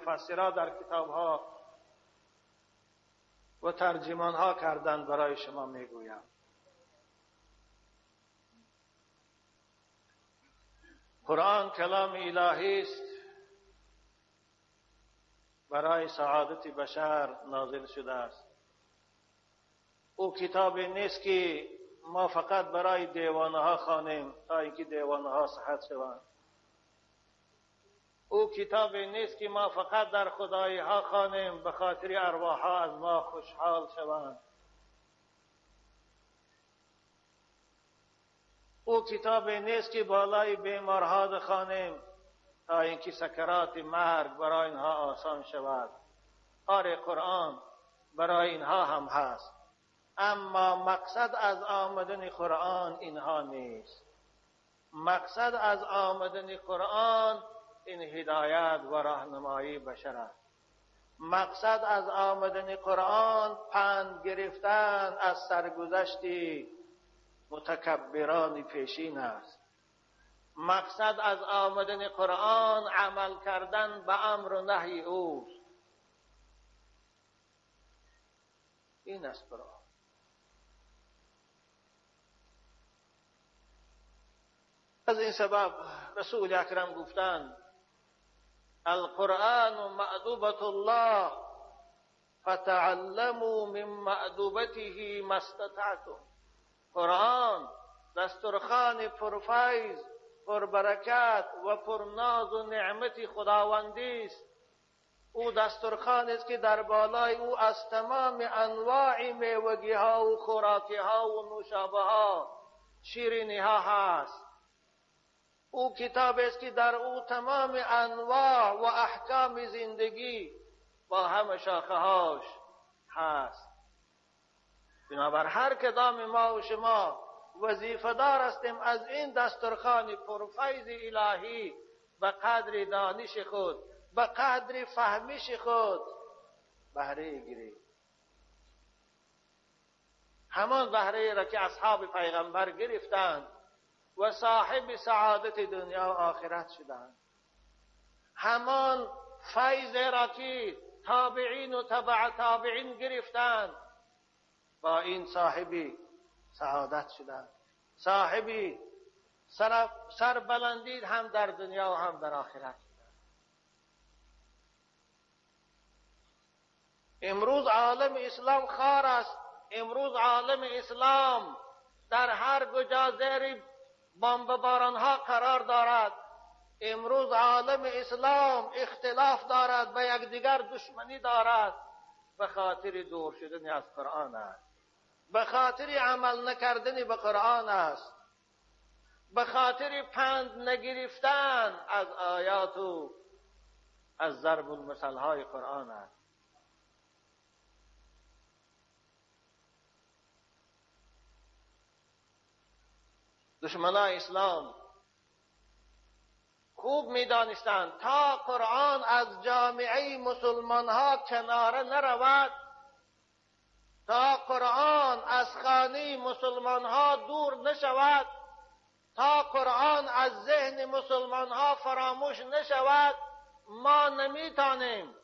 مفسرها در کتابها و ترجمانها کردند برای شما میگویم. قرآن کلام الهی است، برای سعادت بشر نازل شده است. او کتابی نیست که ما فقط برای دیوانه ها خوانیم تا اینکه دیوانه ها صحت شوند. او کتابی نیست که ما فقط در خدایی ها خوانیم به خاطر ارواح ها از ما خوشحال شوند. او کتابی نیست که بالای بیمارها بخوانیم تا اینکه سکرات مرگ برای اینها آسان شود. آره، قرآن برای اینها هم هست، اما مقصد از آمدن قرآن اینها نیست. مقصد از آمدن قرآن این هدایت و راهنمایی بشر است. مقصد از آمدن قرآن پند گرفتن از سرگذشت متکبران پیشین است. مقصد از آمدن قرآن عمل کردن به امر و نهی اوست. این است قرآن. از این سبب رسول اکرم گفتند القرآن مأدوبة الله فتعلموا من مأدوبته ما استطعتم. قرآن دسترخوان پرفیض، پربرکت و پرناز و نعمت خداوندی است. او دسترخوان است که در بالای او از تمام انواع میوگی ها و خوراکی ها و نوشابه ها، شیرینی ها هست. او کتاب است که در او تمام انواع و احکام زندگی با همه شاخه هاش هست. بنابر هر کدام ما و شما وظیفه دار هستیم از این دسترخوان پرفیض الهی به قدر دانش خود، به قدر فهمش خود بهره گیریم. همان بهره را که اصحاب پیغمبر گرفتند و صاحب سعادت دنیا و آخرت شدند. همان فیض را که تابعین و تبع تابعین گرفتند، با این صاحب سعادت شدند، صاحب سربلندی هم در دنیا و هم در آخرت شدند. امروز عالم اسلام خار است. امروز عالم اسلام در هر کجا زیر بمباران ها قرار دارد. امروز عالم اسلام اختلاف دارد، به یکدیگر دشمنی دارد، به خاطر دور شدن از قرآن است، به خاطر عمل نکردن به قرآن است، به خاطر پند نگرفتن از آیات و از ضرب المثل های قرآن است. دشمنان اسلام خوب می‌دانستند تا قرآن از جامعه مسلمانها کناره نرود، تا قرآن از خانه مسلمانها دور نشود، تا قرآن از ذهن مسلمانها فراموش نشود، ما نمیتانیم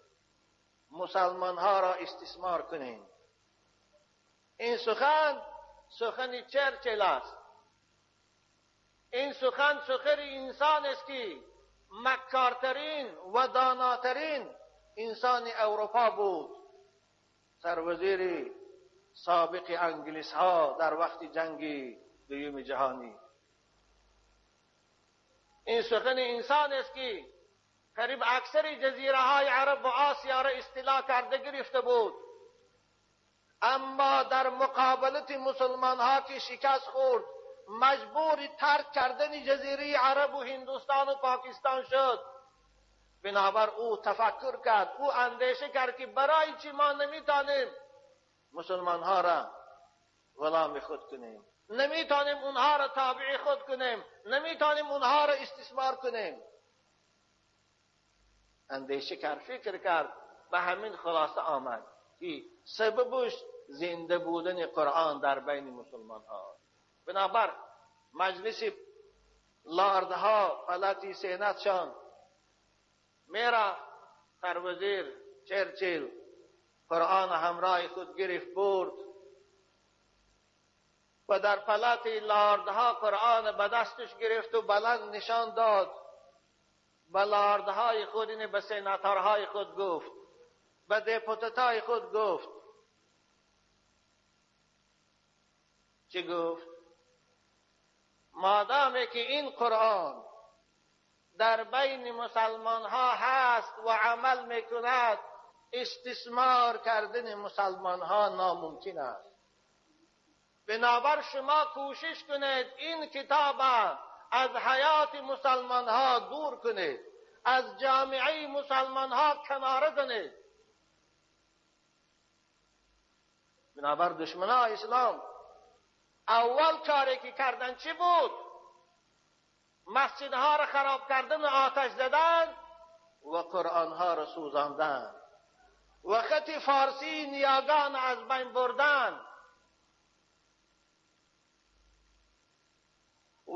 مسلمانها را استثمار کنیم. این سخن سخن چرچیل است. این سخن سخن انسان است که مکارترین و داناترین انسان اروپا بود، سروزیر سابق انگلیس ها در وقت جنگ دوم جهانی. این سخن انسان است که قریب اکثر جزیره های عرب و آسیا را استیلا کرده گرفته بود، اما در مقابلت مسلمان ها که شکست خورد، مجبور ترک کردن جزیره عرب و هندوستان و پاکستان شد. بنابر او تفکر کرد، او اندیشه کرد که برای چی ما نمیتانیم مسلمان ها را غلام خود کنیم، نمیتانیم اونها را تابع خود کنیم، نمیتانیم اونها را استثمار کنیم. اندیشه کرد، فکر کرد، به همین خلاصه آمد که سببش زنده بودن قرآن در بین مسلمان ها. بنابر مجلس لاردها پلاتی سینتشان میرا سروزیر چرچیل قرآن همراه خود گرفت برد و در پلات لاردها قرآن به دستش گرفت و بلند نشان داد. به لاردهای خود، اینه به سناتورهای خود گفت، به دپوتتای خود گفت. چی گفت؟ مادامی که این قرآن در بین مسلمان ها هست و عمل میکند، استثمار کردن مسلمان ها ناممکن است. بنابر شما کوشش کنید این کتاب از حیات مسلمان ها دور کنید، از جامعه مسلمان ها کناره کنید. بنابر دشمنان اسلام اول کاری که کردن چی بود؟ مسجدها را خراب کردن و آتش زدن و قرآنها را سوزاندن و خط فارسی نیاگان از بین بردن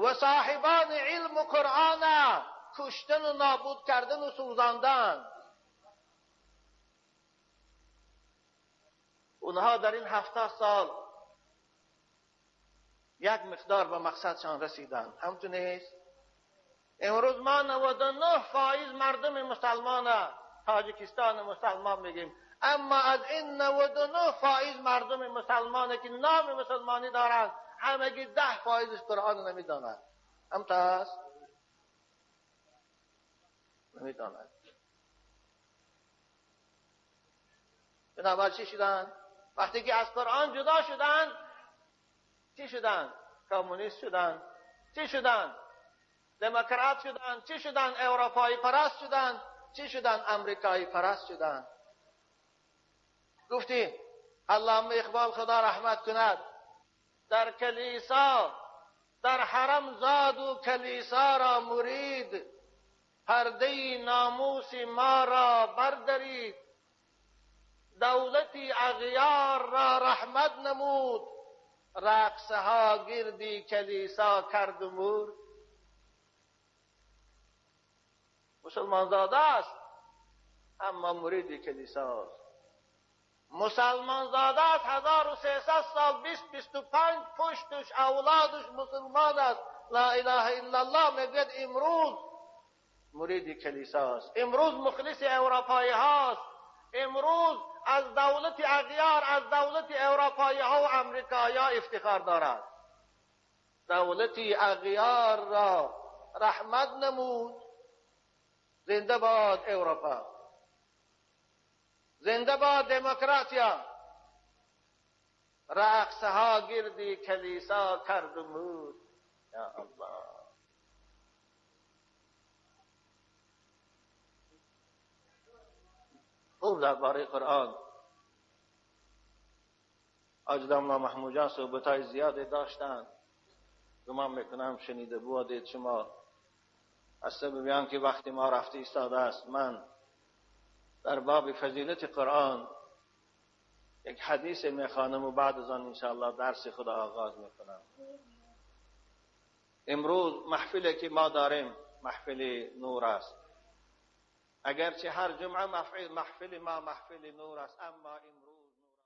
و صاحبان علم قرآن کشتن و نابود کردن و سوزاندن. اونها در این 70 سال یک مقدار به مقصدشان رسیدند. همچون نیست؟ امروز ما 99% مردم مسلمان تاجیکستان مسلمان میگیم، اما از این 99% مردم مسلمانه که نام مسلمانی دارند همگی 10% قرآن نمیدانند. هم تا هست؟ نمیدانند. بنابراین چی شدند؟ وقتی که از قرآن جدا شدند چی شدند؟ کمونیست شدند. چی شدند؟ دموکرات شدند. چی شدند؟ اروپایی پرست شدند. چی شدند؟ امریکایی پرست شدند. گفتی علامه اقبال خدا رحمت کند، در کلیسا در حرم زاد و کلیسا را مرید، پرده ناموس ما را بردرید، دولتی اغیار را رحمت نمود، رقصها گردی کلیسا کرد و مرد. مسلمان زاده است اما مرید کلیساست. مسلمان زاده است 1300 سال 20-25 پشتش اولادش مسلمان است، لا اله الا الله میگوید. امروز مرید کلیساست، امروز مخلص اروپایی هاست، امروز از دولت اغیار، از دولت اروپایی ها و امریکایی ها افتخار دارد. دولت اغیار را رحمت نمود. زنده باد اروپا، زنده باد دموکراتیا. رقصها گردی کلیسا کرد و مرد. یا الله. خوب درباره قرآن اجدامنا محمود جان صحبت‌های زیادی داشتند، گمان میکنم شنیده بودید شما. از سبب که وقتی ما رفته ایستاده است، من در باب فضیلت قرآن یک حدیث میخوانم و بعد از آن انشاءالله درس خود آغاز میکنم. امروز محفلی که ما داریم محفل نور است. اگرچه هر جمعه محفل ما محفل نور است، اما امروز